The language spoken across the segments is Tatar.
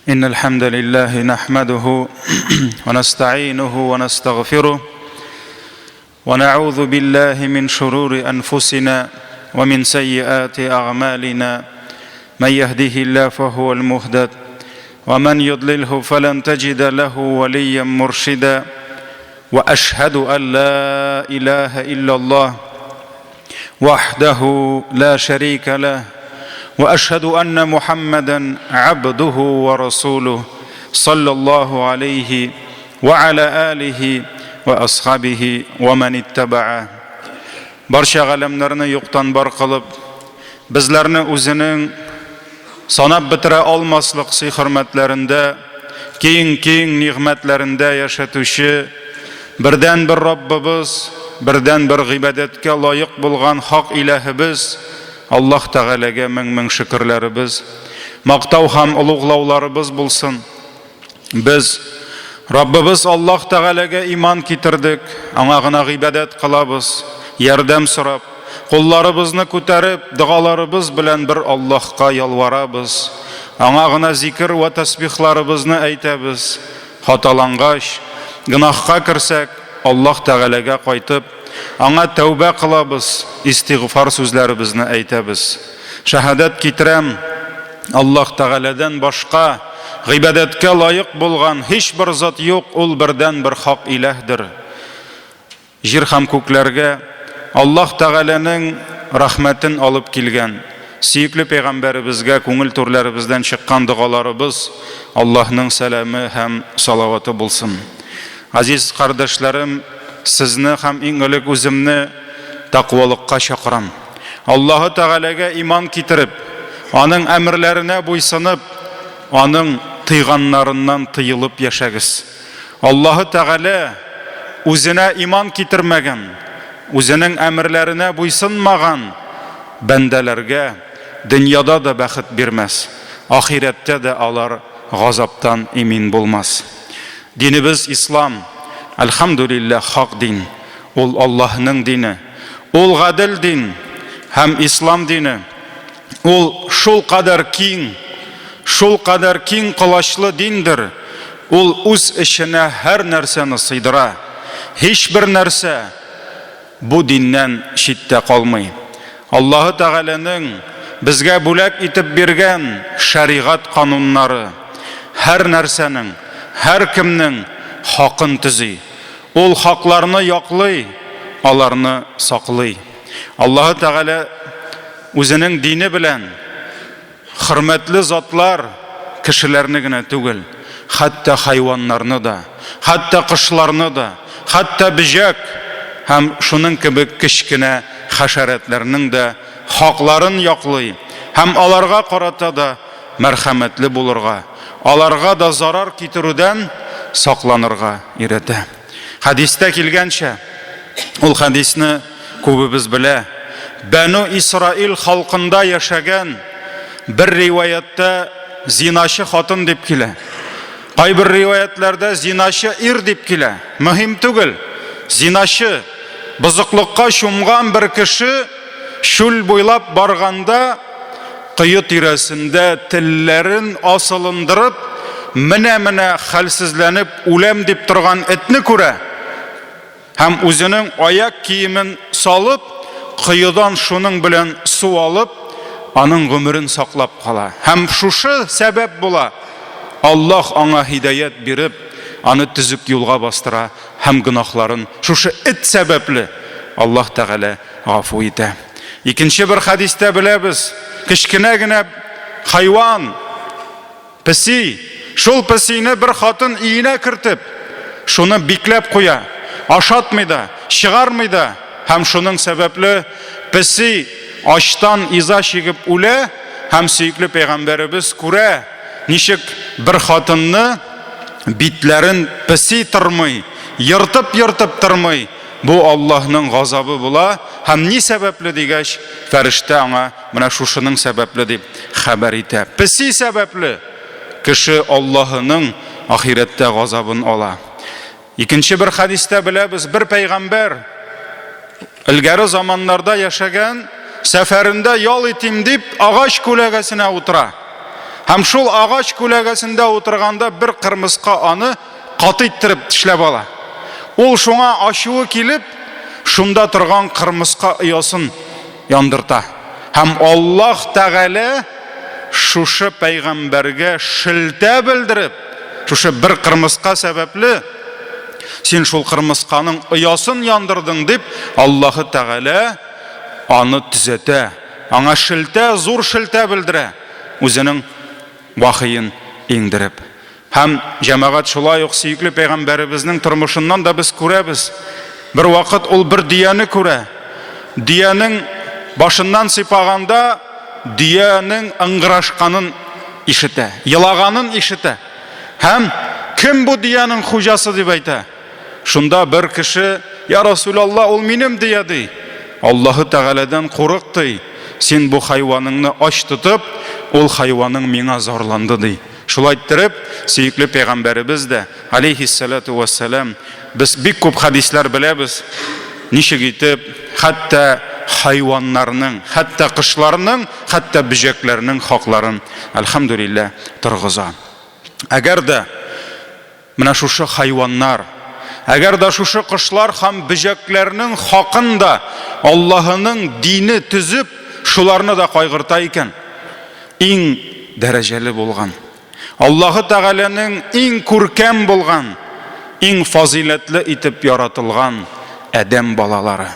إن الحمد لله نحمده ونستعينه ونستغفره ونعوذ بالله من شرور أنفسنا ومن سيئات أعمالنا من يهده الله فهو المهتد ومن يضلله فلن تجد له وليا مرشدا وأشهد أن لا إله إلا الله وحده لا شريك له واشهد ان محمدا عبده ورسوله صلى الله عليه وعلى اله واصحابه ومن اتبعه Барча галәмнәрне юктан бар кылып, безләрне үзенең санап бетерә алмаслык сый-хөрмәтләрендә, киң-киң нигъмәтләрендә яшәтүче бердәнбер Раббыбыз, бердәнбер гыйбадәткә лаек булган хак иләһебез Аллаһ Тәгаләгә мең-мең шөкерләребез, мактау һәм олуглауларыбыз булсын. Без Раббыбыз Аллаһ Тәгаләгә иман китердек, аңа гына гыйбадәт кылабыз, ярдәм сорап, кулларыбызны күтәреп, догаларыбыз белән бер Аллаһка ялварабыз. Аңа гына зикер вә тәсбихларыбызны әйтәбез. Хаталангач, гөнаһка керсәк, Аллаһ Тәгаләгә кайтып, аңа тәүбә кылабыз, истигъфар сүзләребезне әйтәбез. Шәһадәт китерәм, Аллаһ Тәгаләдән башка гыйбадәткә лаек булган һичбер зат юк, ул бердәнбер хак иләһдер. Җир һәм күкләргә Аллаһ Тәгаләнең рәхмәтен алып килгән сөекле пәйгамбәребезгә күңел түрләребездән чыккан догаларыбыз Аллаһның сәламе һәм салаваты булсын. Газиз кардәшләрем, сезне һәм иң элек үземне тәкъвалыкка чакырам. Аллаһы Тәгаләгә иман китереп, Аның әмерләренә буйсынып, Аның тыйганнарыннан тыелып яшәгез. Аллаһы Тәгалә үзенә иман китермәгән, үзенең әмерләренә буйсынмаган бәндәләргә дөньяда да бәхет бирмәс, ахирәттә дә алар газаптан имин булмас. Динебез ислам, әлхәмдүлилләһ, хак дин. Ул Аллаһның дине. Ул гадел дин һәм ислам дине. Ул шул кадәр киң, шул кадәр киң колачлы диндер. Ул үз эченә һәр нәрсәне сыйдыра. Һичбер нәрсә бу диннән читтә калмый. Аллаһы Тәгаләнең безгә бүләк итеп биргән шәригать кануннары һәр нәрсәнең, һәркемнең хакын төзи. Ул хакларны яклый, аларны саклый. Аллаһы Тәгалә үзенең дине белән хөрмәтле затлар, кешеләрне генә түгел, хәтта хайваннарны да, хәтта кошларны да, хәтта бөҗәк һәм шуның кебек кечкенә хәшәрәтләрнең дә хакларын яклый һәм аларга карата да мәрхәмәтле булырга, аларга да зарар китерүдән сакланырга өйрәтә. Хәдистә килгәнчә, ул хәдисне күбебез белә, Бәну Исраил халкында яшәгән бер риваятьтә зиначы хатын дип килә. Кайбер риваятьләрдә зиначы ир дип килә. Мөһим түгел. Зиначы, бозыклыкка чумган бер кеше чүл буйлап барганда кое тирәсендә телләрен асылындырып, менә-менә хәлсезләнеп үләм дип торган этне күрә һәм үзенең аяк киемен салып, коедан шуның белән су алып, аның гомерен саклап кала. Һәм шушы сәбәп була, Аллаһ аңа һидаять биреп, аны төзек юлга бастыра һәм гөнаһларын шушы эт сәбәпле Аллаһ Тәгалә гафу итә. Икенче бер хәдистә беләбез, кечкенә генә хайван, песи, шул песине бер хатын өенә кертеп, шуны бикләп куя, ашатмый да, чыгармый да, һәм шуның сәбәпле песи ачтан иза чигеп үлә, һәм сөекле пәйгамбәребез күрә, ничек бер хатынны битләрен песи тырмый, ертып-ертып тырмый, Бу Аллаһның газабы була һәм ни сәбәпле дигәч, фәрештә аңа менә шушының сәбәпле дип хәбәр итә. Песи сәбәпле кеше Аллаһының ахирәттә газабын ала. Икенче бер хәдистә беләбез, бер пәйгамбәр элгәре заманнарда яшәгән сәфәрендә ял итим дип агач күләгәсенә утыра. Һәм шул агач күләгәсендә утырганда бер кырмыска аны каты иттереп тешләп ала. Ул шуңа ачуы килеп, шунда торган кырмыска оясын яндырта. Һәм Аллаһ Тәгалә шушы пәйгамбәргә шелтә белдереп, шушы бер кырмыска сәбәпле, син шул кырмысканың оясын яндырдың дип, Аллаһы Тәгалә аны төзәтә, аңа шелтә, зур шелтә белдерә, үзенең вахиен иңдереп. Һәм җәмәгать шулай ук сөекле пәйгамбәребезнең тормышыннан да без күрәбез. Бер вакыт ул бер дөяне күрә. Дөянең башыннан сыйпаганда дөянең ыңгырашканын ишетә, елаганын ишетә. Һәм кем бу дөянең хуҗасы дип әйтә. Шунда бер кеше, Я Расулалла, ул минем дөя ди. Аллаһы Тәгаләдән курык ди. Син бу хайваныңны ач тотып, ул хайваның миңа зарланды ди. Шулай иттереп, сөекле пәйгамбәребез дә, алейһиссәлату вәссәлам, без бик күп хәдисләр беләбез, ничек итеп, хәтта хайваннарның, хәтта кошларның, хәтта бөҗәкләрнең хакларын, әлхәмдүлилләһ, торгыза. Әгәр дә менә шушы хайваннар, әгәр дә шушы кошлар һәм бөҗәкләрнең хакын да Аллаһының дине төзеп, шуларны да кайгырта икән, иң дәрәҗәле булган, Аллаһы Тәгаләнең иң күркәм булган, иң фазыйләтле итеп яратылган адәм балалары.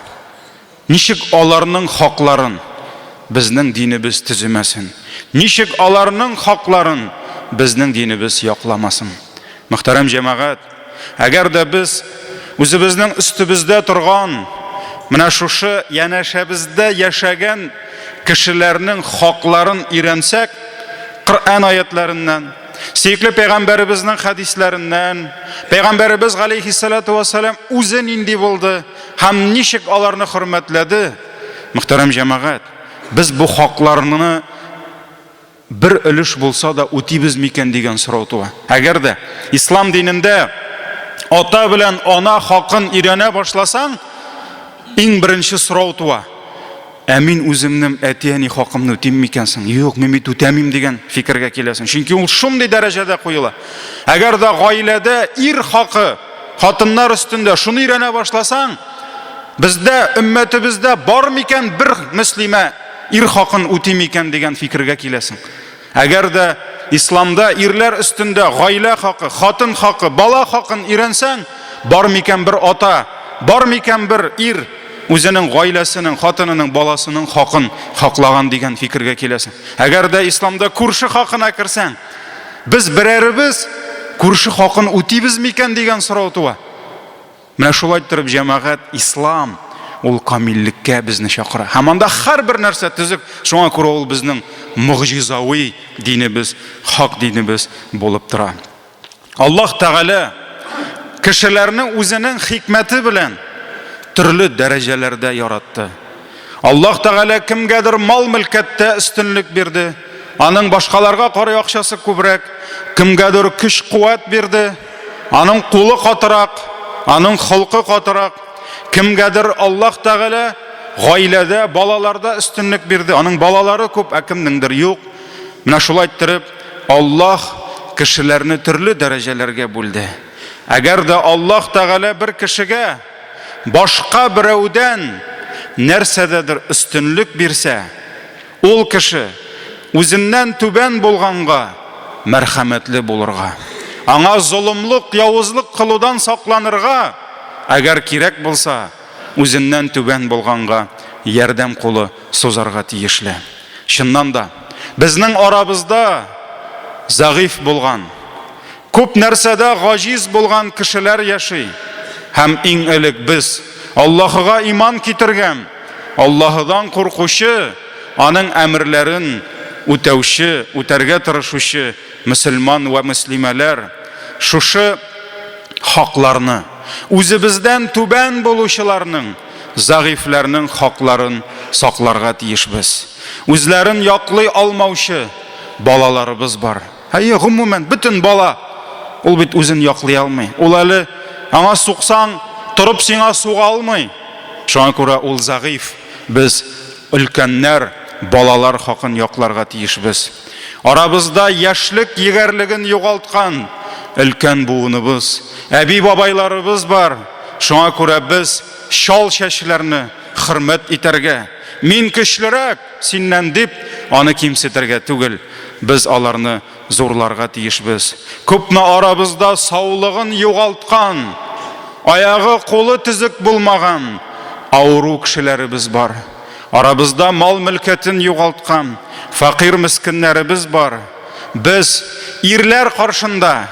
Ничек аларның хакларын безнең динебез төземәсен? Ничек аларның хакларын безнең динебез якламасын? Мөхтәрәм җәмәгать, әгәр дә без үзебезнең өстебездә торган, менә шушы янәшәбездә яшәгән кешеләрнең хакларын өйрәнсәк, Коръән аятларыннан, сөекле пәйгамбәребезнең хәдисләреннән, пәйгамбәребез галәйһиссәлату вәссәлам үзе нинди булды һәм ничек аларны хөрмәтләде, мөхтәрәм җәмәгать, без бу хакларны бер өлеш булса да үтибез микән дигән сорау туа. Әгәр дә ислам динендә ата белән ана хакын өйрәнә башласаң, иң беренче сорау туа. Ә мин үземнең әти-әни хакымны үтим микән соң? Юк, мин бит үтәмим дигән фикергә киләсең. Чөнки ул шундый дәрәҗәдә куела. Әгәр дә гаиләдә ир хакы хатыннар өстендә шуны өйрәнә башласаң, бездә, өммәтебездә бар микән бер мөслимә ир хакын үти микән дигән фикергә киләсең. Әгәр дә исламда ирләр өстендә гаилә хакы, хатын хакы, бала хакын өйрәнсәң, бар микән бер ата, бар микән бер ир үзенең гаиләсенең, хатынының, баласының хакын хаклаган дигән фикергә киләсең. Әгәр дә исламда күрше хакына керсәң, без берәребез күрше хакын үтибез микән дигән сорау туа. Менә шулай иттереп, җәмәгать, ислам ул камиллеккә безне чакыра. Һәм анда һәрбер нәрсә төзек, шуңа күрә ул безнең могҗизави динебез, хак динебез булып тора. Аллаһ Тәгалә кешеләрне үзенең хикмәте белән төрле дәрәҗәләрдә яратты. Аллаһ Тәгалә кемгәдер мал-мөлкәттә өстенлек бирде, аның башкаларга карый акчасы күбрәк, кемгәдер көч-куәт бирде, аның кулы катырак, аның холкы катырак, кемгәдер Аллаһ Тәгалә гаиләдә, балаларда өстенлек бирде, аның балалары күп, ә кемнеңдер юк. Менә шулай иттереп, Аллаһ кешеләрне төрле дәрәҗәләргә бүлде. Әгәр дә Аллаһ Тәгалә бер кешегә башка берәүдән нәрсәдәдер өстенлек бирсә, ул кеше үзеннән түбән булганга мәрхәмәтле булырга, аңа золымлык, явызлык кылудан сакланырга, әгәр кирәк булса, үзеннән түбән булганга ярдәм кулы сузарга тиешле. Чыннан да, безнең арабызда зәгыйфь булган, күп нәрсәдә гаҗиз булган кешеләр яши. Һәм иң элек без, Аллаһыга иман китергән, Аллаһыдан куркучы, аның әмерләрен үтәүче, үтәргә тырышучы мөселман вә мөслимәләр, шушы хакларны, үзебездән түбән булучыларның, зәгыйфьләрнең хакларын сакларга тиешбез. Үзләрен яклый алмаучы балаларыбыз бар. Әйе, гомумән, бөтен бала ул бит үзен яклый алмый. Ул әле аңа суксаң, торып сиңа суга алмый. Шуңа күрә ул зәгыйфь. Без, өлкәннәр, балалар хакын якларга тиешбез. Арабызда яшьлек егәрлеген югалткан өлкән буыныбыз, әби-бабайларыбыз бар. Шуңа күрә без чал чәчләрне хөрмәт итәргә, мин көчлерәк синнән дип, аны кимсетергә түгел, без аларны зурларга тиешбез. Күпме арабызда саулыгын югалткан, аягы, кулы төзек булмаган авыру кешеләребез бар. Арабызда мал-мөлкәтен югалткан фәкыйрь-мескеннәребез бар. Без ирләр каршында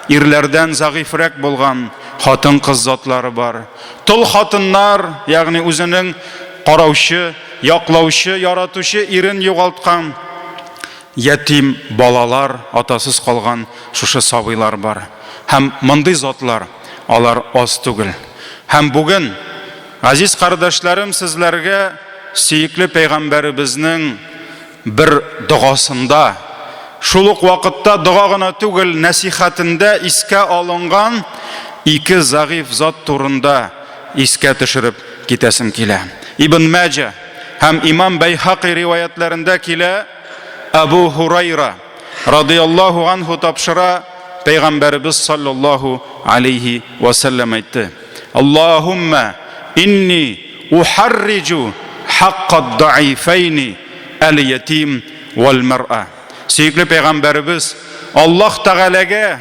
ирләрдән зәгыйфьрәк булган хатын-кыз затлары бар. Тол хатыннар, ягъни үзенең караучы, яклаучы, яратучы ирен югалткан ятим балалар, атасыз калган шушы сабыйлар бар. Һәм мондый затлар, алар аз түгел. Һәм бүген Газиз кардәшләрем, сезләргә сөекле пәйгамбәребезнең бер догасында, шул ук вакытта дога гына түгел, нәсихәтендә искә алынган ике зәгыйфь зат турында искә төшереп китәсем килә. Ибн Мәҗә һәм имам Бәйхакый риваятләрендә килә, Әбу Һурайра радыяллаһу анһу тапшыра, пәйгамбәребез саллаллаһу алейхи вә сәлләм әйтте: Аллаһумма инни ухарриҗу хакка даифайни әл-ятим вәл мәр'a. Сөекле пәйгамбәребез Аллаһ Тәгаләгә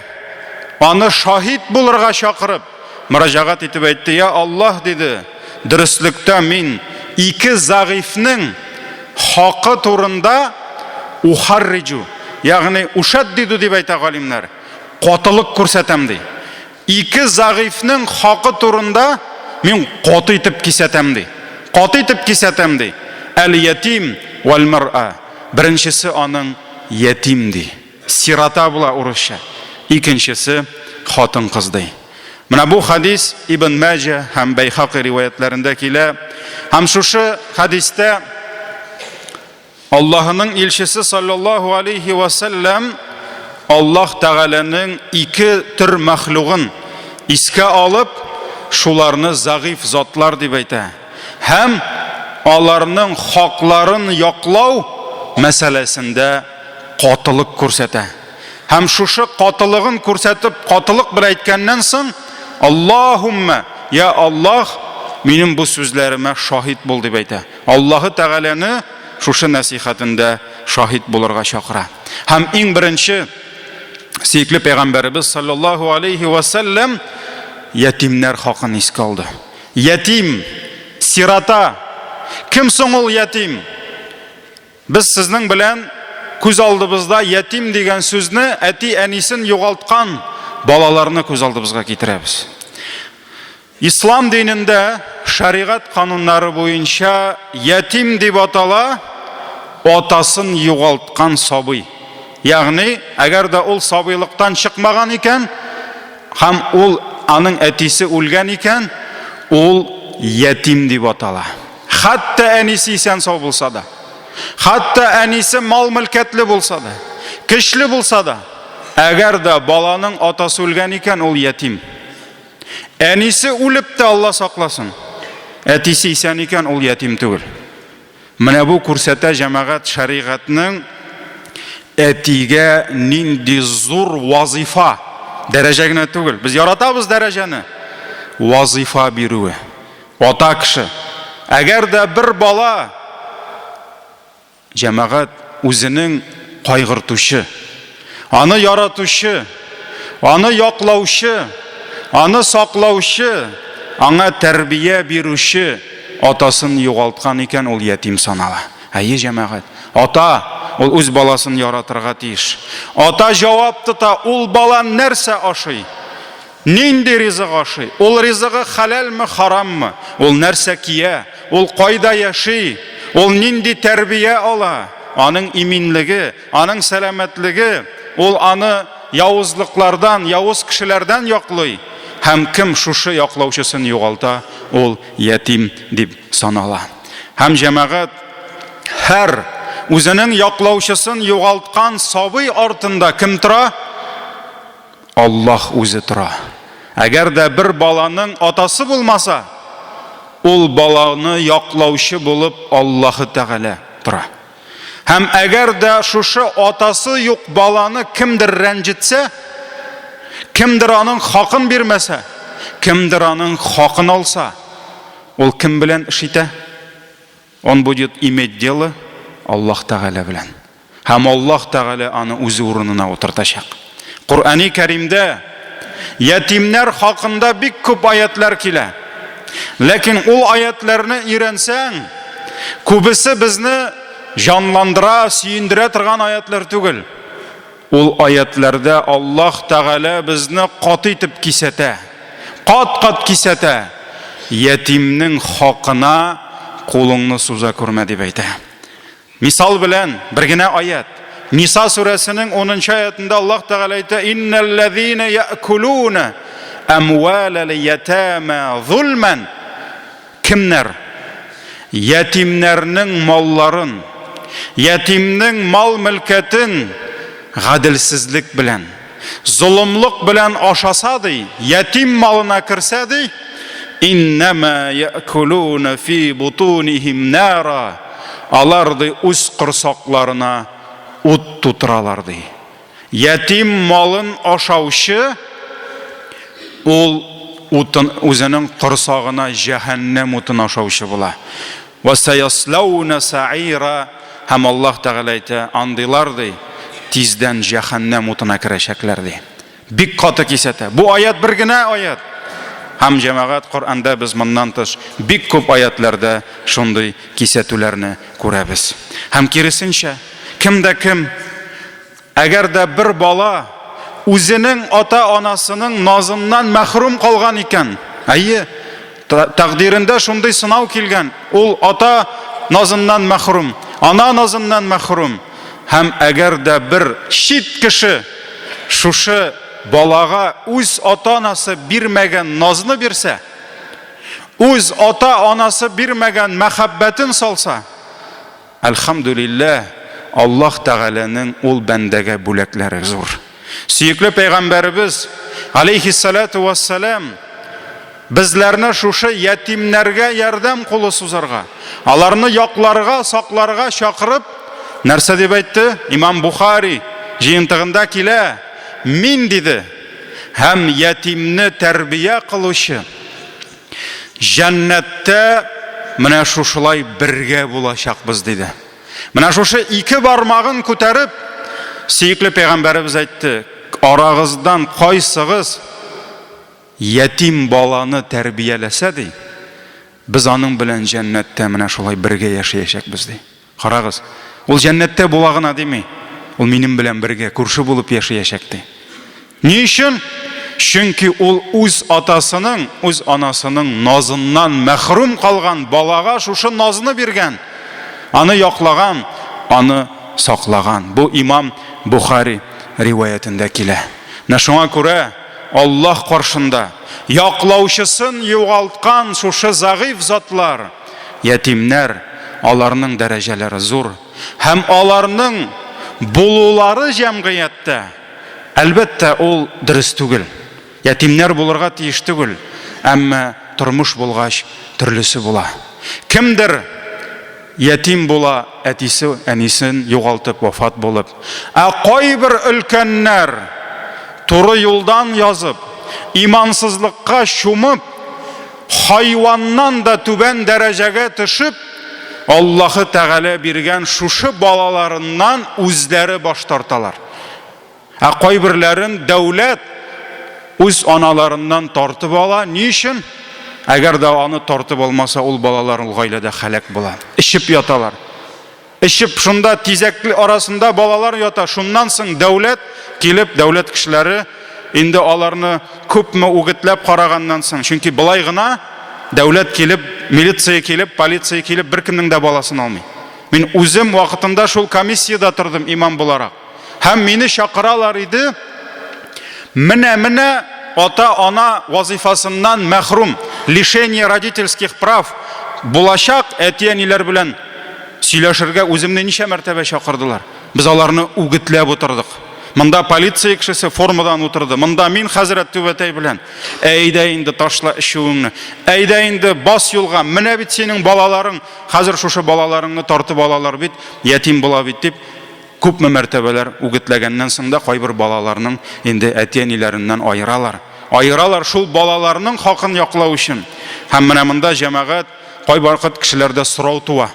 аны шаһит булырга чакырып, мөрәҗәгать итеп әйтте: "Я Аллаһ, диде, дөреслектә мин ике зәгыйфьнең хакы турында ухарриҗу, ягъни ушаддиду дип әйтә галимнәр, катылык күрсәтәм ди. Ике зәгыйфьнең хакы турында мин каты итеп кисәтәм, ди. Каты итеп кисәтәм, ди. Әл-ятим вәл мәр'a. Беренчесе аның ятим, ди. Сирота була урысча. Икенчесе хатын-кыз, ди. Менә бу хадис Ибн Мәҗә һәм Бәйхакый риваятләрендә килә. Һәм шушы хадистә Аллаһының илчесе саллаллаһу алейхи ва сәлләм Аллаһ Тәгаләнең ике төр мәхлугын искә алып, шуларны зәгыйфь затлар дип әйтә. Һәм аларның хакларын яклау мәсьәләсендә катылык күрсәтә. Һәм шушы катылыгын күрсәтеп, катылык белән әйткәннән соң, Аллаһумма, я Аллаһ, минем бу сүзләремә шаһит бул дип әйтә. Аллаһы Тәгаләне шушы нәсыйхәтендә шаһит булырга чакыра. Һәм иң беренче сөекле пәйгамбәребез саллаллаһу алейхи ва сәлләм ятимнәр хакын искә алды. Ятим, сирота. Кем соң ул ятим? Без сезнең белән күз алдыбызда ятим дигән сүзне әти-әнисен югалткан балаларны күз алдыбызга китерәбез. Ислам динендә шәригать кануннары буенча ятим дип атала атасын югалткан сабый. Ягъни, әгәр дә ул сабыйлыктан чыкмаган икән һәм ул аның әтисе үлгән икән, ул ятим дип атала. Хәтта әнисе исән сау булса да, хәтта әнисе мал-мөлкәтле булса да, көчле булса да, әгәр дә баланың атасы үлгән икән, ул ятим. Әнисе үлеп тә Алла сакласын. Әтисе исән икән, ул ятим түгел. Менә бу күрсәтә җәмәгать шәригатьнең әтигә нинди зур вазифа, дәрәҗә генә түгел. Без яратабыз дәрәҗәне. Вазифа бирүе. Ата кеше. Әгәр дә бер бала Җәмәгать үзенең кайгыртучы, аны яратучы, аны яклаучы, аны саклаучы, аңа тәрбия бирүче атасын югалткан икән, ул ятим санала. Әйе, җәмәгать, ата ул үз баласын яратырга тиеш. Ата җавап тота, ул бала нәрсә ашый? Нинди ризык ашый? Ул ризыгы хәләлме, хараммы? Ул нәрсә кия? Ул кайда яши? Ул нинди тәрбия ала? Аның иминлеге, аның сәламәтлеге, ул аны явызлыклардан, явыз кешеләрдән яклый. Һәм кем шушы яклаучысын югалта, ул ятим дип санала. Һәм җәмәгать һәр үзенең яклаучысын югалткан сабый артында кем тора? Аллаһ үзе тора. Әгәр дә бер баланың атасы булмаса, ул баланы яклаучы булып Аллаһы Тәгалә тора. Һәм әгәр дә шушы атасы юк баланы кемдер рәнҗетсә, кемдер аның хакын бирмәсә, кемдер аның хакын алса, ул кем белән эш итә? Он будет иметь дело Аллаһ Тәгалә белән. Һәм Аллаһ Тәгалә аны үзе урынына утыртачак. Коръәни Кәримдә ятимнәр хакында бик күп аятлар килә. Ләкин ул аятларны өйрәнсәң, күбесе безне җанландыра, сөендерә торган аятлар түгел. Ул аятларда Аллаһ Тәгалә безне каты итеп кисәтә. Кат-кат кисәтә. Ятимнең хакына кулыңны суза күрмә дип әйтә. Мисал белән бер генә аят. Ниса сүрәсенең 10 аятында Аллаһ Тәгалә әйтә: "Иннәлләзина яъкулуна амвалал ятама зулман" Кемнәр ятимнәрнең малларын, ятимнең мал-мөлкәтен гаделсезлек белән, золымлык белән ашаса ди, ятим малына керсә ди, иннәмә яъкулуна фи бутунихим нара, алар ди үз корсакларына ут тутыралар ди. Ятим малын ашаучы ул утын үзенең корсагына җәһәннәм утын ашаучы була. Ва саяслауна саира һәм Аллаһ Тәгалә әйтә, андыйлар ди, тиздән җәһәннәм утына керәчәкләр ди. Бик каты кисәтә. Бу аят бер генә аят. Һәм җәмәгать Коръәндә без моннан тыш бик күп аятларда шундый кисәтүләрне күрәбез. Һәм киресенчә, кем дә кем әгәр дә бер бала үзенең ата-анасының назыннан мәхрүм калган икән, әйе, тәкъдирендә шундый сынау килгән, ул ата назыннан мәхрүм, ана назыннан мәхрүм. Һәм әгәр дә бер чит кеше шушы балага үз ата-анасы бирмәгән назны бирсә, үз ата-анасы бирмәгән мәхәббәтен салса, әлхәмдүлилләһ, Аллаһ Тәгаләнең ул бәндәгә бүләкләре зур. Сөекле пәйгамбәребез, алейхиссалату вассалам, безләрне шушы ятимнәргә ярдәм кулы сузарга, аларны якларга, сакларга чакырып, нәрсә дип әйтте? Имам Бухари җыентыгында килә, мин диде, һәм ятимне тәрбия кылучы җәннәттә менә шушылай бергә булачакбыз диде. Менә шушы ике бармагын күтәреп, сөекле пәйгамбәребез әйтте, арагыздан кайсыгыз ятим баланы тәрбияләсә ди, без аның белән җәннәттә менә шулай бергә яшәячәкбез ди. Карагыз, ул җәннәттә була гына дими, ул минем белән бергә күрше булып яшәячәк ди. Ни өчен? Чөнки ул үз атасының, үз анасының назыннан мәхрүм калган балага шушы назны биргән, аны яклаган, аны саклаган. Бу имам Бухари риваятендә килә. Менә шуңа күрә Аллаһ каршында яклаучысын югалткан шушы зәгыйфь затлар, ятимнәр, аларның дәрәҗәләре зур һәм аларның булулары җәмгыятьтә, әлбәттә, ул дөрес түгел. Ятимнәр булырга тиеш түгел, әмма тормыш булгач, төрлесе була. Кемдер ятим була, әтисе, әнисен югалтып, вафат булып. Ә кайбер өлкәннәр туры юлдан язып, имансызлыкка чумып, хайваннан да түбән дәрәҗәгә төшеп, Аллаһы Тәгалә биргән шушы балаларыннан үзләре баш тарталар. Ә кайберләрен дәүләт үз аналарыннан тартып ала. Ни өчен? Әгәр дә аны тартып алмаса, ул балалар ул гаиләдә хәләк була. Эчеп яталар. Эчеп шунда тизәкле арасында балалар ята. Шуннан соң дәүләт килеп, дәүләт кешеләре инде аларны күпме үгетләп караганнан соң, чөнки болай гына дәүләт килеп, милиция килеп, полиция килеп беркемнең дә баласын алмый. Мин үзем вакытында шул комиссиядә тордым имам буларак. Һәм мине чакыралар иде. Менә-менә ата-ана вазифасыннан мәхрүм, лишение родительских прав булачак әти-әниләр белән сөйләшергә үземне ничә мәртәбә чакырдылар. Без аларны үгетләп утырдык. Монда полиция кешесе формадан утырды. Монда мин хәзрәт түбәтәй белән. Әйдә инде ташла эчүеңне. Әйдә инде бас юлга. Менә бит синең балаларың. Хәзер шушы балаларыңны тартып алалар бит, ятим була бит дип күпме мәртәбәләр үгетләгәннән соң да кайбер балаларның инде әти-әниләреннән аералар. Аералар шул балаларның хакын яклау өчен. Һәм менә монда җәмәгать кайвакыт кешеләрдә сорау туа.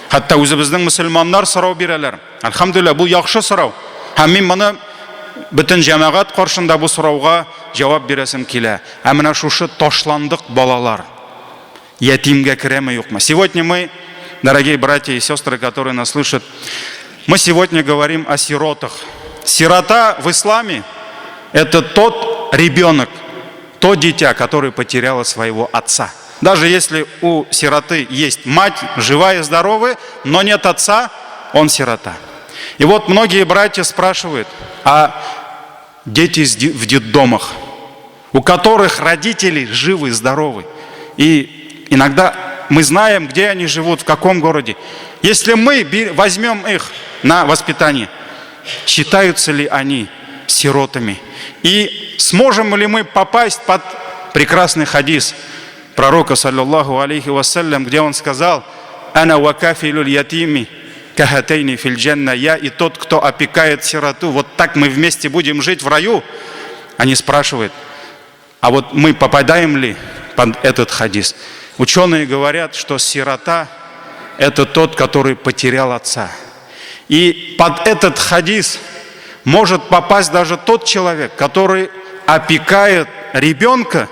Хәтта үзебезнең мөселманнар сорау бирәләр. Әлхәмдүлилләһ, бу яхшы сорау. Һәм мин моны бөтен җәмәгать каршында бу сорауга җавап бирәсем килә. Ә менә шушы ташландык балалар ятимгә керәме юкмы? Сегодня мы, дорогие братья и сестры, которые нас слышат, мы сегодня говорим о сиротах. Сирота в исламе – это тот ребенок, то дитя, которое потеряло своего отца. Даже если у сироты есть мать, живая, здоровая, но нет отца, он сирота. И вот многие братья спрашивают, а дети в детдомах, у которых родители живы, здоровы, и иногда мы знаем, где они живут, в каком городе. Если мы возьмем их на воспитание, считаются ли они сиротами? И сможем ли мы попасть под прекрасный хадис пророка, саллаллаху алейхи вассалям, где он сказал: «أنا وكافل اليتيم كهاتين في الجنة», я и тот, кто опекает сироту, вот так мы вместе будем жить в раю. Они спрашивают, а вот мы попадаем ли под этот хадис? Ученые говорят, что сирота – это тот, который потерял отца. И под этот хадис может попасть даже тот человек, который опекает ребенка,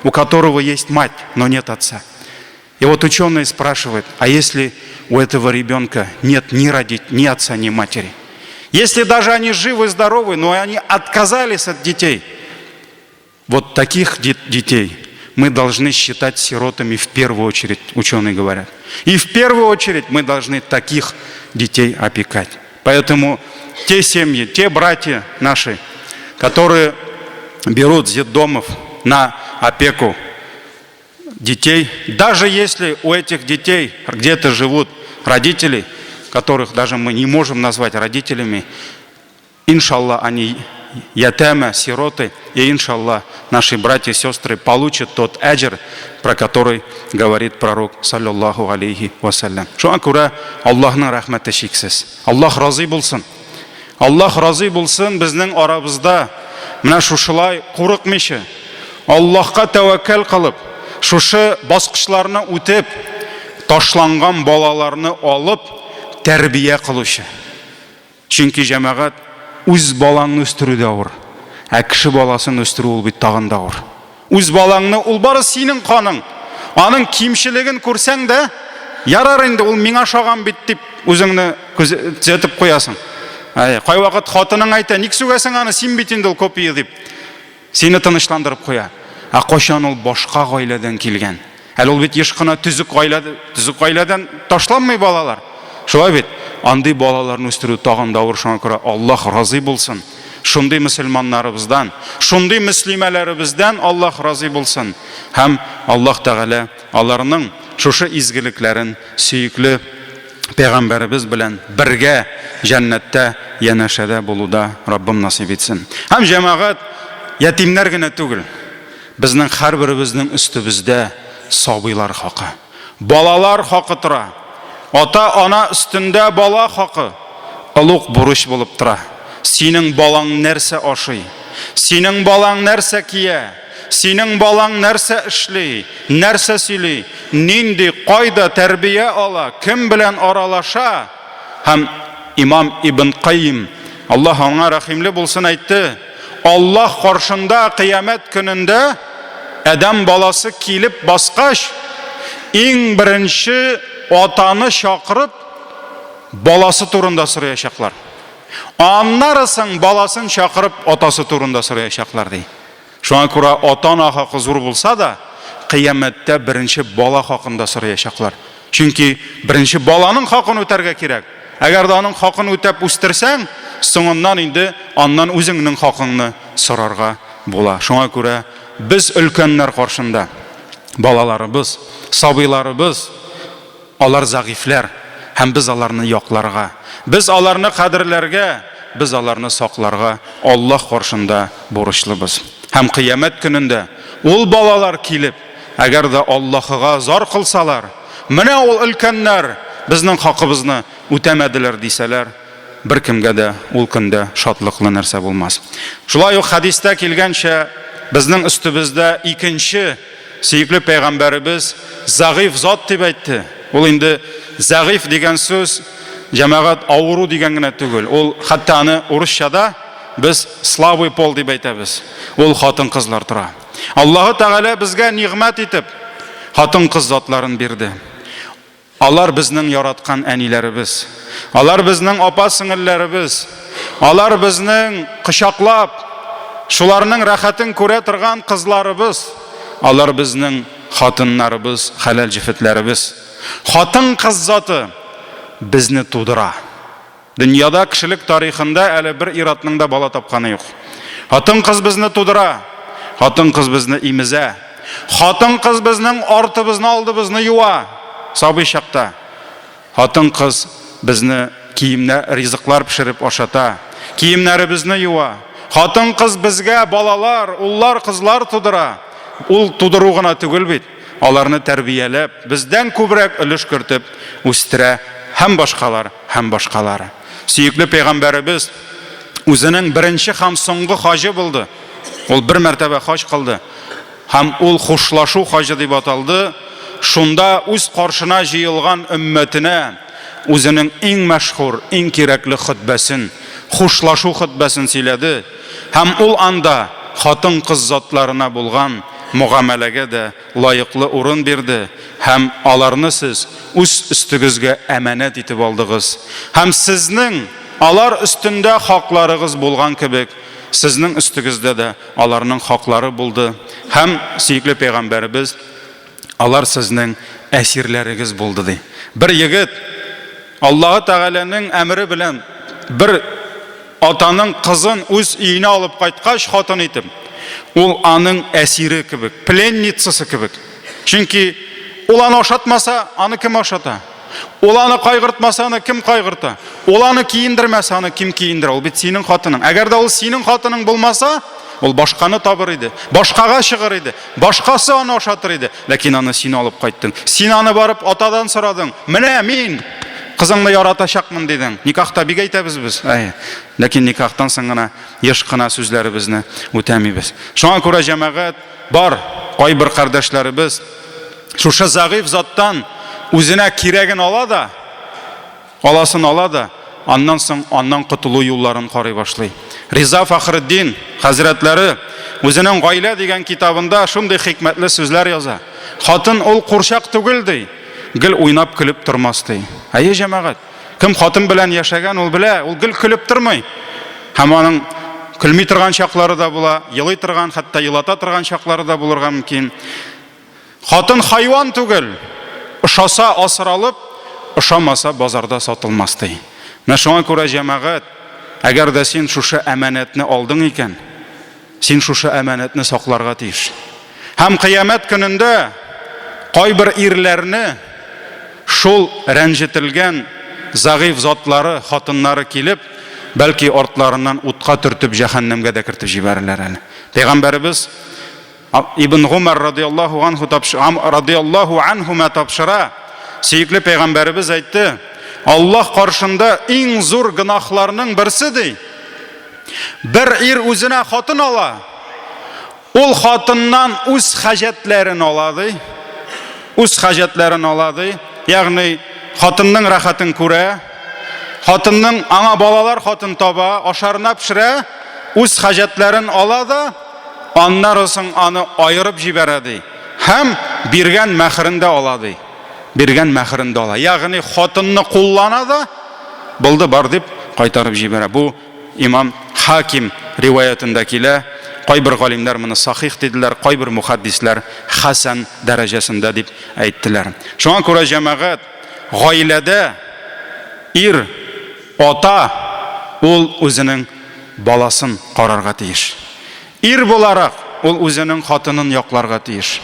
у которого есть мать, но нет отца. И вот ученые спрашивают, а если у этого ребенка нет ни родить, ни отца, ни матери? Если даже они живы, здоровы, но они отказались от детей, вот таких детей мы должны считать сиротами в первую очередь, ученые говорят. И в первую очередь мы должны таких детей опекать. Поэтому те семьи, те братья наши, которые берут с детдомов на опеку детей, даже если у этих детей где-то живут родители, которых даже мы не можем назвать родителями, иншаллах, они ятама, сироты, и иншаллах, наши братья и сестры получат тот әҗер, про который говорит пророк, саллаллаху алейхи вассалям. Шуңа күрә Аллаһның рәхмәте чиксез. Аллаһ разый булсын. Аллаһ разый булсын безнең арабызда менә шушылай курыкмыйча, Аллаһка тәвәккәл кылып, шушы баскычларны үтеп, ташланган балаларны алып, тәрбия кылучы. Чөнки җәмәгать үз балаңны үстерү дә авыр. Ә кеше баласын үстерү ул бит тагын да авыр. Үз балаңны ул бары синең каның. Аның кимчелеген күрсәң дә, ярар инде ул миңа ошаган бит дип үзеңне төзәтеп куясың. Әй, кайвакыт хатының әйтә, ник сүгәсең аны, син бит инде ул копия дип. Сине тынычландырып куя. Ә кайчан ул башка гаиләдән килгән? Әле ул бит еш кына төзек гаилә, төзек гаиләдән ташланмый балалар. Шулай бит? Андый балаларны үстерү тагын да авыр, шуңа күрә Аллаһ разый булсын. Шундый мөселманнарыбыздан, шундый мөслимәләребездән Аллаһ разый булсын. Һәм Аллаһ Тәгалә аларның шушы изгелекләрен сөекле пәйгамбәребез белән бергә җәннәттә янәшәдә булуда Раббым насыйп итсен. Һәм җәмәгать ятимнәр генә түгел. Безнең һәрберебезнең өстебездә сабыйлар хакы, балалар хакы тора. Ата-ана өстендә бала хакы олуг бурыч булып тора. Синең балаң нәрсә ашый? Синең балаң нәрсә кия? Синең балаң нәрсә эшли? Нәрсә сөйли? Нинди, кайда тәрбия ала? Кем белән аралаша? Һәм имам Ибн Кайим, Аллаһ аңа рәхимле булсын, әйтте: Аллаһ каршында кыямәт көнендә адәм баласы килеп баскач, иң беренче атаны чакырып, баласы турында сораячаклар. Аннары соң баласын чакырып, атасы турында сораячаклар, ди. Шуңа күрә ата-ана хакы зур булса да, кыямәттә беренче бала хакында сораячаклар. Чөнки беренче баланың хакын үтәргә кирәк. Әгәр дә аның хакын үтәп үстерсәң, соңыннан инде аннан үзеңнең хакыңны сорарга була. Шуңа күрә без өлкәннәр каршында балаларыбыз, сабыйларыбыз, алар зәгыйфьләр һәм без аларны якларга, без аларны кадерләргә, без аларны сакларга Аллаһ каршында бурычлыбыз. Һәм кыямәт көнендә ул балалар килеп, әгәр дә Аллаһыга зар кылсалар, менә ул өлкәннәр безнең хакыбызны үтәмәделәр дисәләр, беркемгә дә ул көндә шатлыклы нәрсә булмас. Шулай ук хәдистә килгәнчә, безнең өстебездә икенче сөекле пәйгамбәребез зәгыйф зат дип әйтте. Ул инде зәгыйф дигән сүз җәмәгать авыру дигән генә түгел. Ул хәтта аны урысчада без слабый пол дип әйтәбез. Ул хатын-кызлар тора. Аллаһы Тәгалә безгә нигъмәт итеп хатын-кыз затларын бирде. Алар безнең яраткан әниләребез. Алар безнең апа-сеңелләребез. Алар безнең кочаклап, шуларның рәхәтен күрә торган кызларыбыз. Алар безнең хатыннарыбыз, хәләл җефетләребез. Хатын-кыз заты безне тудыра. Дөньяда кешелек тарихында әле бер ир-атның да бала тапканы юк. Хатын-кыз безне тудыра, хатын-кыз безне имезә. Хатын-кыз безнең артыбызны, алдыбызны юа сабый чакта. Хатын-кыз безне киемнәр, ризыклар пешереп ашата, киемнәребезне юа. Хатын-кыз безгә балалар, уллар, кызлар тудыра. Ул тудыру гына түгел бит, аларны тәрбияләп, бездән күбрәк өлеш кертеп үстерә һәм башкалар, һәм башкалар. Сөекле пәйгамбәребез үзенең беренче һәм соңгы хаҗы булды. Ул бер мәртәбә хаҗ кылды. Һәм ул хушлашу хаҗы дип аталды. Шунда үз каршына җыелган өммәтенә үзенең иң мәшһүр, иң кирәкле хөтбәсен, хушлашу хөтбәсен сөйләде. Һәм ул анда хатын-кыз затларына булган мөгамәләгә дә лаеклы урын бирде һәм аларны сез үз өстегезгә әманәт итеп алдыгыз һәм сезнең алар өстендә хакларыгыз булган кебек, сезнең өстегездә дә аларның хаклары булды һәм сөекле пәйгамбәребез алар сезнең әсирләрегез булды, ди. Бер егет Аллаһы Тәгаләнең әмере белән бер атаның кызын үз өенә алып кайткач, хатын итеп, ул аның әсире кебек, пленницасы кебек. Чөнки ул аны ашатмаса, аны кем ашата? Ул аны кайгыртмаса, аны кем кайгырта? Ул аны киендермәсә, аны кем киендерә? Ул бит синең хатының. Әгәр дә ул синең хатының булмаса, ул башканы табыр иде, башкага чыгыр иде, башкасы аны ашатыр иде. Ләкин аны син алып кайттың. Син аны барып атадан сорадың. Менә мин кызыңны яратачакмын дидең. Никахта бик әйтәбез без. Әй, ләкин никахтан соң гына еш кына сүзләребезне үтәмибез. Шуңа күрә җәмәгать бар, кайбер кардәшләребез шушы зәгыйфь заттан үзенә кирәген ала да, Аласын ала да, аннан соң аннан котылу юлларын карый башлый. Риза Фәхретдин хәзрәтләре үзенең Гаилә дигән китабында шундый хикмәтле сүзләр яза. Хатын ул курчак түгел, ди, гел уйнап көлеп тормас, ди. Әйе, җәмәгать, кем хатын белән яшәгән, ул белә, ул гел көлеп тормый. Һәм аның көлми торган чаклары да була, елый торган, хәтта елата торган чаклары да булырга мөмкин. Хатын хайван түгел, ошаса асралып, ошамаса базарда сатылмас, ди. Менә шуңа күрә, җәмәгать, әгәр дә син шушы әманәтне алдың икән, син шушы әманәтне сакларга тиеш. Һәм кыямәт көнендә кайбер ирләрне шул рәнҗетелгән зәгыйфь затлары, хатыннары килеп, бәлки артларыннан утка төртеп җәһәннәмгә дә кертеп җибәрерләр әле. Пәйгамбәребез Ибн Гумар радиаллаһу анху радиаллаһу анһума тапшыра, сөекле пәйгамбәребез әйтте, Аллаһ каршында иң зур гөнаһларның берсе ди. Бер ир үзенә хатын ала. Ул хатыннан үз хаҗәтләрен ала ди. Үз хаҗәтләрен ала ди. Ягъни хатынның рәхәтен күрә, хатынның аңа балалар хатын таба, ашарына пешерә, үз хаҗәтләрен ала да, Аннары соң аны аерып җибәрә, ди. Һәм биргән мәһрен дә ала, ди. Биргән мәһрен дә ала. Ягъни хатынны куллана да, булды, бар дип кайтарып җибәрә. Бу имам Хаким риваятендә килә. Кайбер галимнәр моны сахих диделәр, кайбер мухаддисләр хәсән дәрәҗәсендә дип әйттеләр. Шуңа күрә җәмәгать гаиләдә ир ата ул үзенең баласын карарга тиеш. Ир буларак, ул үзенең хатынын якларга тиеш.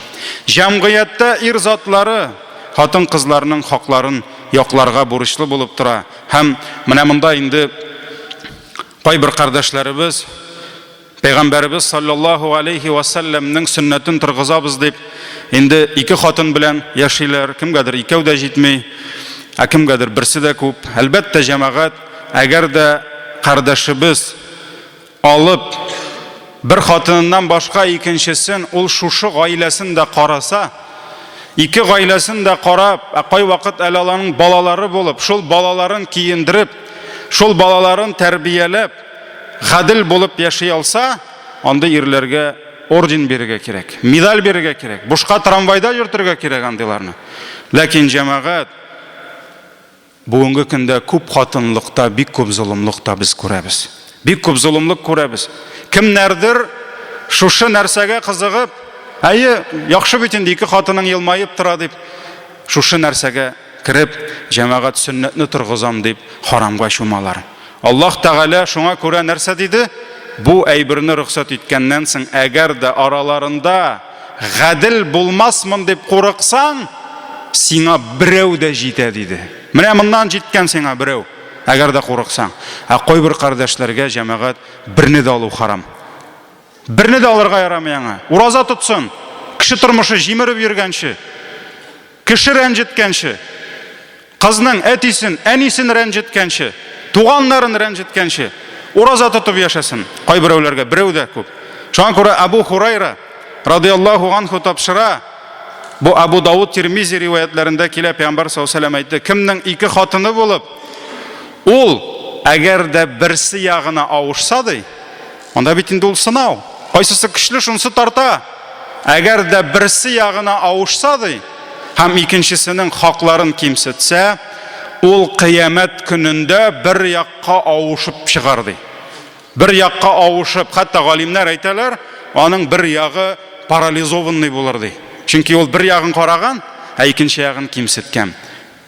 Җәмгыятьтә ир затлары хатын-кызларның хакларын якларга бурычлы булып тора. Һәм менә монда инде Кайбер кардәшләребез Пәйгамбәребез саллаллаһу алейхи ва сәлләмнең сөннәтен торгызабыз дип, инде ике хатын белән яшиләр, кемгәдер икәү дә җитми, ә кемгәдер берсе дә күп. Әлбәттә, җәмәгать, әгәр дә кардәшебез алып бер хатыныннан башка икенчесен, ул шушы гаиләсен дә караса, ике гаиләсен дә карап, ә кайвакыт әле аларның балалары булып, шул балаларын киендереп, шул балаларын тәрбияләп, гадел булып яши алса, андый ирләргә орден бирергә кирәк, медаль бирергә кирәк, бушка трамвайда йөртергә кирәк андыйларны. Ләкин җәмәгать, бүгенге көндә күп хатынлыкта бик күп золымлык та без күрәбез. Бик күп золымлык күрәбез. Кемнәрдер шушы нәрсәгә кызыгып, әйе, яхшы бит инде ике хатының елмаеп тора дип, шушы нәрсәгә кереп, җәмәгать сөннәтне торгызам дип харамга чумалар. Аллаһ Тәгалә шуңа күрә нәрсә диде? Бу әйберне рөхсәт иткәннән соң, әгәр дә араларында гадел булмасмын дип курыксаң, сиңа берәү дә җитә, диде. Менә моннан җиткән сиңа берәү, әгәр дә курыксаң. Ә кайбер кардәшләргә, җәмәгать, берне дә алу харам. Берне дә алырга ярамый аңа. Ураза тотсын. Кеше тормышы җимереп йөргәнче, кеше рәнҗеткәнче, кызның әтисен, әнисен рәнҗеткәнче, туганнарын рәнҗеткәнче, ураза тотып яшәсен. Кайберәүләргә берәү дә күп. Шуңа күрә Абу Хурайра радиаллаһу анху тапшыра, бу Абу Дауд Тирмизи риваятләрендә килә, Пәйгамбәр саллаллаһу алейһи әйтте, кемнең ике хатыны булып, ул әгәр дә берсе ягына авышса ди, Анда бит инде ул сынау. Кайсысы көчле, шунысы тарта. Әгәр дә берсе ягына авышса ди, һәм икенчесенең хакларын кимсетсә, ул кыямәт көнендә бер якка авышып чыгар ди. Бер якка авышып, хәтта галимнәр әйтәләр, аның бер ягы парализованный булыр ди. Чөнки ул бер ягын караган, ә икенче ягын кимсеткән.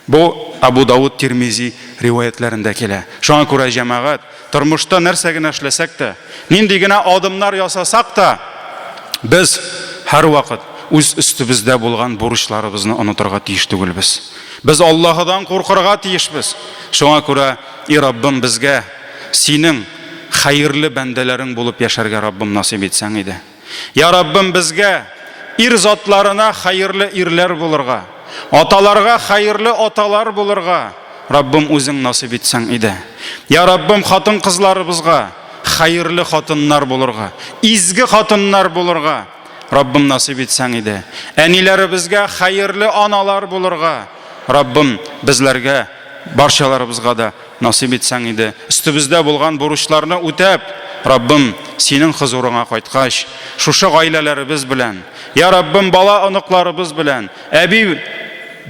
Бу Абу Давуд, Тирмизи риваятьләрендә килә. Шуңа күрә, җәмәгать, тормышта нәрсә генә эшләсәк тә, нинди генә адымнар ясасак та, без һәрвакыт үз өстебездә булган бурычларыбызны онытырга тиеш түгелбез. Без Аллаһыдан куркырга тиешбез. Шуңа күрә, и Раббым, безгә синең хәерле бәндәләрең булып яшәргә Раббым насыйп итсәң иде. Я Раббым, безгә, ир затларына хәерле ирләр булырга, аталарга хәерле аталар булырга, Раббым, үзең насыйп итсәң иде. Я Раббым, хатын-кызларыбызга хәерле хатыннар булырга, изге хатыннар булырга, Раббым, насыйп итсәң иде. Әниләребезгә хәерле аналар булырга, Раббым, безләргә, барчаларыбызга да Насыйп итсәң иде, өстебездә булган бурычларны үтәп, Раббым, Синең хозурыңа кайткач, шушы гаиләләребез белән, я Раббым, бала-оныкларыбыз белән, әби,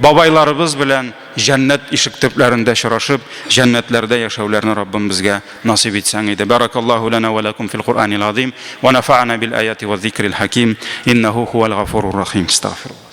бабайларыбыз белән җәннәт ишек төпләрендә очрашып, җәннәтләрдә яшәүләрне Раббым безгә насыйп итсәң иде. Баракаллаһу лана ва лакум фил Куръанил азим, ва нафа'ана бил аяти ва зикрил хаким, иннаху хуал гафурур рахим. Астагфируллаһ.